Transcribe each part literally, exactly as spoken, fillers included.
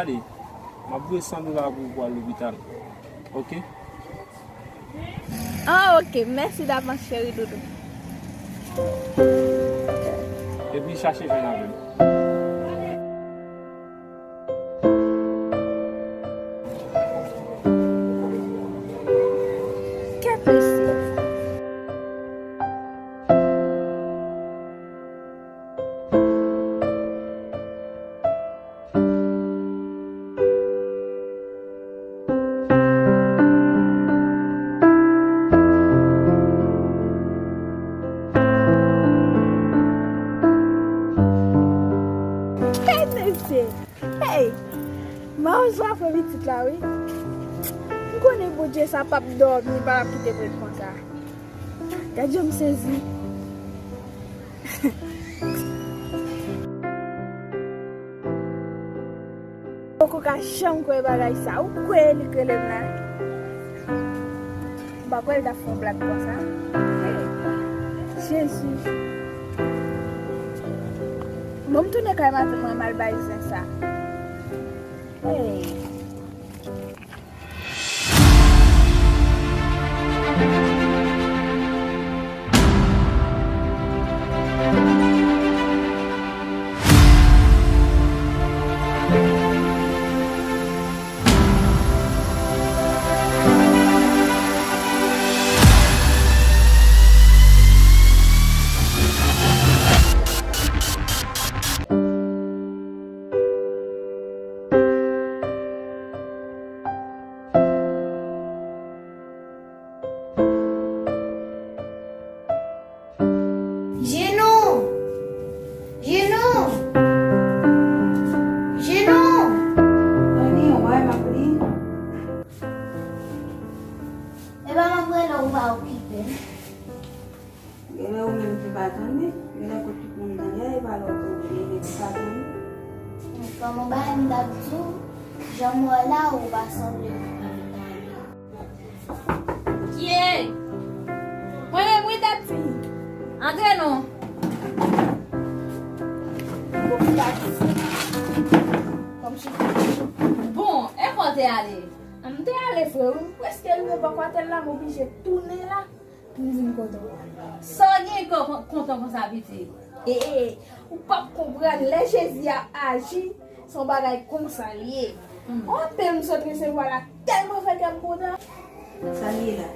Gade, m ap voye san dola pou ou pou al lopital. Oke? Ah, ok. Mèsi davans, cheri doudou. Epi chache jwenn avè m. Kèt mesye. Hey, mesye! Hey! Mawzwa fè pitit la, wi. M konnen Bondye sa p ap dòmi, pa p ap kite m ret konsa. Gad jan m sezi. Poko ka janm kwè bagay sa. Ou kwè li k rele m la? M pa kwè l t ap fè yon blag konsa. Jezi. Bon, m tounen kay maten mwen, m al bay zen sa. Hey. Jenou! Jenou! Jenou! Tande, wè, m ap li. Epa m ap rele w, ou pa okipe m. Genlè ou menm ki pa tande, genlè kote tout moun tande a, e pa lè w tande, genlè ki pa tande. Kòman bagay m t ap di w, jan m wè w la, ou pa sanble moun ki tande. Kiyès? Mwen menm wi, Dati. Antre non. Bon, Dati. Kòmsi. Bon, e kote w te ale? M te ale vre wi, m prèske rive bò kwatèl la, m oblije tounen la. M vin kote w. Sa w gen kò kon- kontan konsa, pitit? E, e, ou p ap konprann. Lè Jezi ap aji, se yon bagay konsa l ye. Hmm. Yon apèl m sot resevwa la tèlman fè kè m kontan. Sa l ye la?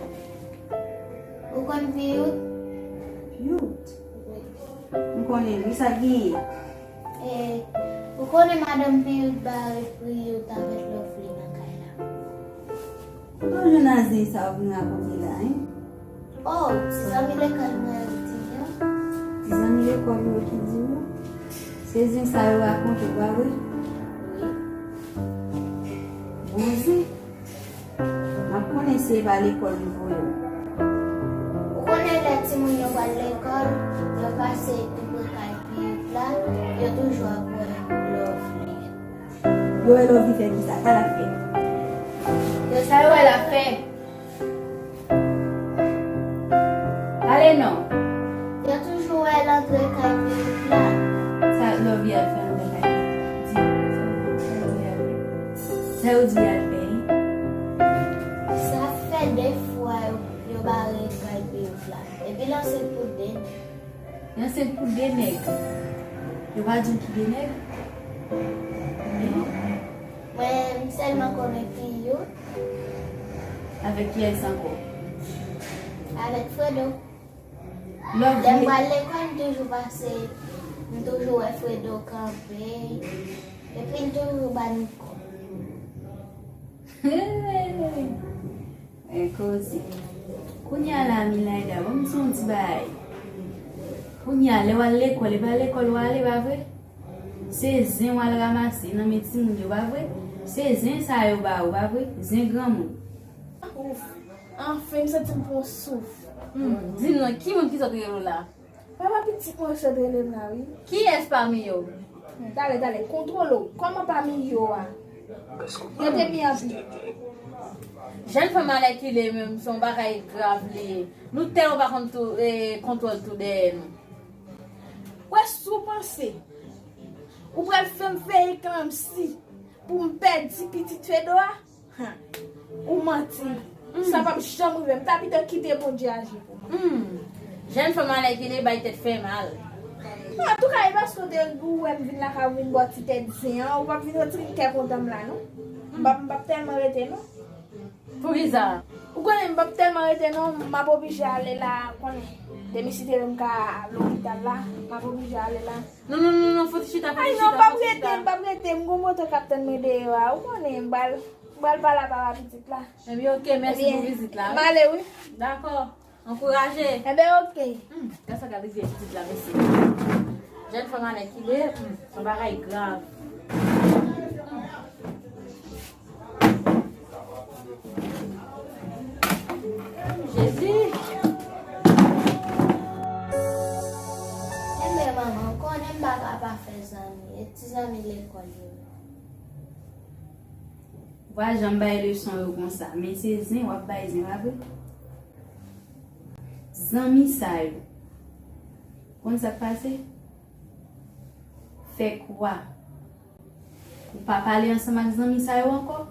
Ou konn Piyout? Piyout? Wi. M konnen li, sa l genyen? E, ou konnen madanm Piyout bare Piyout avèk Lovely nan kay la. Kote w jwenn a zen sa w vin rakonte la, en? Oh, ti zanmi lekòl mwen yo di yo. Ti zanmi lekòl ou yo ki di w? Se zen sa yo rakonte w, pa vre? Wi. Bon zen. M ap konnen se pa lekòl li voye w. Ou konnen lè timoun yo pral lekòl, yo pase toupre kay Piyout la, yo toujou ap wè Lovely. Yo wè Lovely fè kisa? Sa l ap fè? Yo sa yo wè l ap fè? Pale non. Yo toujou wè l antre kay Piyout la. Sa Lovely al fè antre kay Piyout la? Di, sa Lovely al fè? Sa yo di al fè, wi. Sa fè de fwa yo, yo bare kay Piyout la. Epi l ansent pou de nèg. Li ansent pou de nèg. Yo pa di w ki de nèg? Non. Mwen, m sèlman konnen Piyout. Avèk kiyès ankò? Avèk Fredo. Lè m pral lekòl, m toujou pase, m toujou wè Fredo kanpe. Epi l toujou ba n kòb. E koze. Kounye a la, Milayda, ban m di w yon ti bagay. Kounye a, lè w al lekòl, e pa lekòl w ale, pa vre? Se zen w al ranmase nan men timoun yo, pa vre? Se zen sa yo ba ou, pa vre? Zen granmoun. Ouf, anfen, m santi m pran souf. Hmm, di m non, ki moun ki sot rele w la? Papa pitit mwen sot rele m la, wi. Kiyès pami yo? Talè, talè, kontwole w. Kòman pami yo a? Yo te byen anpil. Jèn fanm alèkile menm, se yon bagay grav li ye. Nou tèlman pa konn tou, e, kontwòl tou dèyè nou. Wè, si w panse ou pral fè m fè eklanmsi, Pou m pèdi pitit Fedo a? Hum. Ou manti. Sa p ap janm rive. M ta pito kite Bondye aji pou mwen. Hum. Jèn fanm alèkile bay tèt fè mal. Antouka, e paske w te ou wè m vin lakay ou vin ba w ti tèt zen an, ou p ap vin retire kè kontan m la, non. M p ap, m p ap tèlman rete, non. Poukisa? Ou konnen m p ap tèlman rete, non, m ap oblije ale la, konnen. Demen si te lè m ka lopital la, m ap oblije ale la. Non, non, non, non, fò ti chita, fò ti chita, fò ti chita. Ay, non, m p ap rete, m p ap rete, m gon moto k ap tann mwen deyò a, ou konnen, m pral, m pral pale a papa pitit la. Ebyen, oke, mèsi pou vizit la, wi. M ale, wi. Dakò. Ankouraje. Enben, oke. Hmm, gad sa k rive pitit la, mesye. Jèn fanm alèkile, hmm, yon bagay grav. Jezi! Enben, manman, ou konnen m pa ka pa fè zanmi, e ti zanmi lekòl yo. Ou pa janm bay leson yo konsa, men se zen w ap bay zen, pa vre? Zanmi sa yo. Konn sa k pase? Fè kwa. Ou pa pale ansanm ak zanmi sa yo ankò.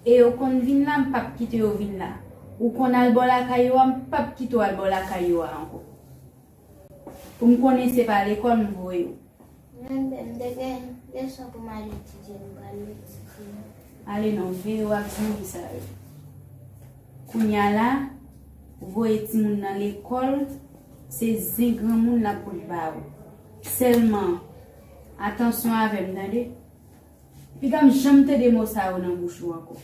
E yo konn vin la, m p ap kite yo vin la. Ou konn al bò lakay yo a, m p ap kite w al bò lakay yo a ankò. Pou m konnen se pa lekòl m voye w. Mwen menm, m te gen leson pou m al etidye, m pral etidye. Ale non, veye w ak zanmi sa yo. Kounye a la, voye timoun nan lekòl, se zen granmoun l ap pot ba ou. Sèlman, atansyon avè m, tande? Piga m janm tande mo sa yo nan bouch ou ankò.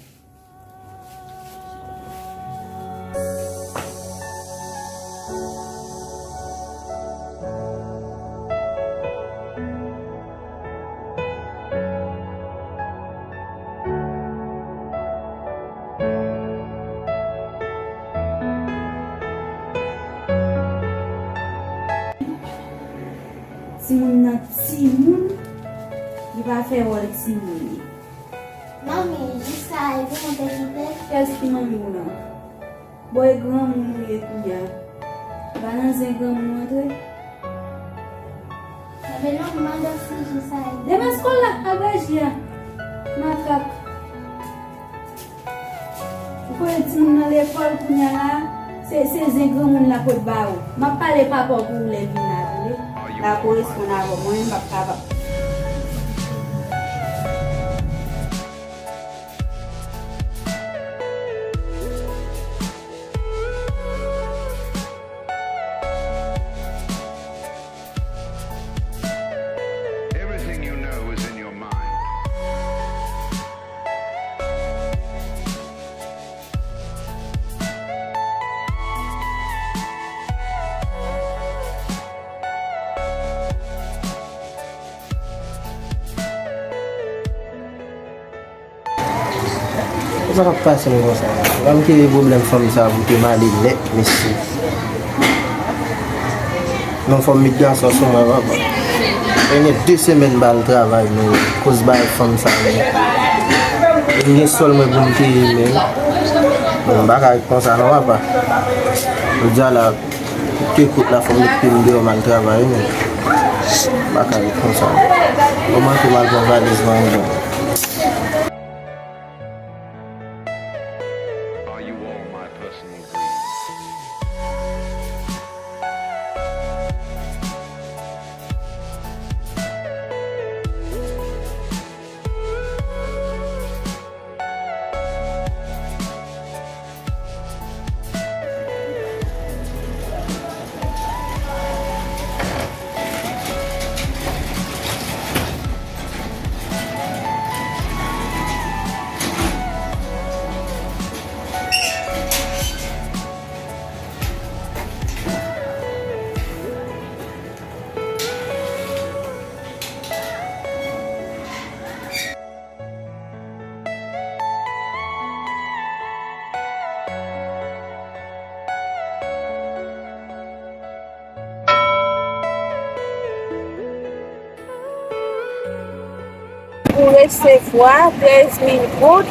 Timoun nan timoun, li pa fè wòl timoun li. Manmi, jis sa e pou mwen te kite? Kiyès ki manmi w lan? Bon, e granmoun ou ye kounye a. Pa nan zen granmoun antre. Enben non, m mande w si jis sa e. Demen skol la, al bay ji a. Makak. Ou konnen timoun nan lekòl kounye a la, se, se zen granmoun l ap pot ba ou. M ap pale papa w pou ou lè l vin la, tande? L a koresponn avè w, mwen menm m p ap kapab. Everything you know is in your mind. Sa k ap pase m konsa? Ban m kite pwoblèm fanm sa a pou te m ale nèt, mesye. Non, fò m met gason sou mwen, papa. Mwen gen de semèn m pa al travay, men koz bagay fanm sa a, men. M gen sòl mwen pou m peye, men. Bon, m pa ka ret konsa non, papa. Jodi a la, kout ke kout la, fò m met pye m deyò, m al travay, men. M pa ka ret konsa. Kòman ke m al pran valiz mwen ankò? Are you all my personal dreams? Ou resevwa trèz mil goud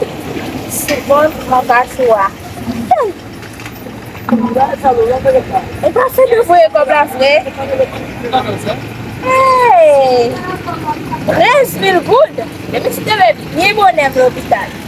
sou kont Manpach ou a. E pa fè nou voye kòb la vre? Hey! Trèz mil goud! Depi si te leve byen bonè. Menm lopital.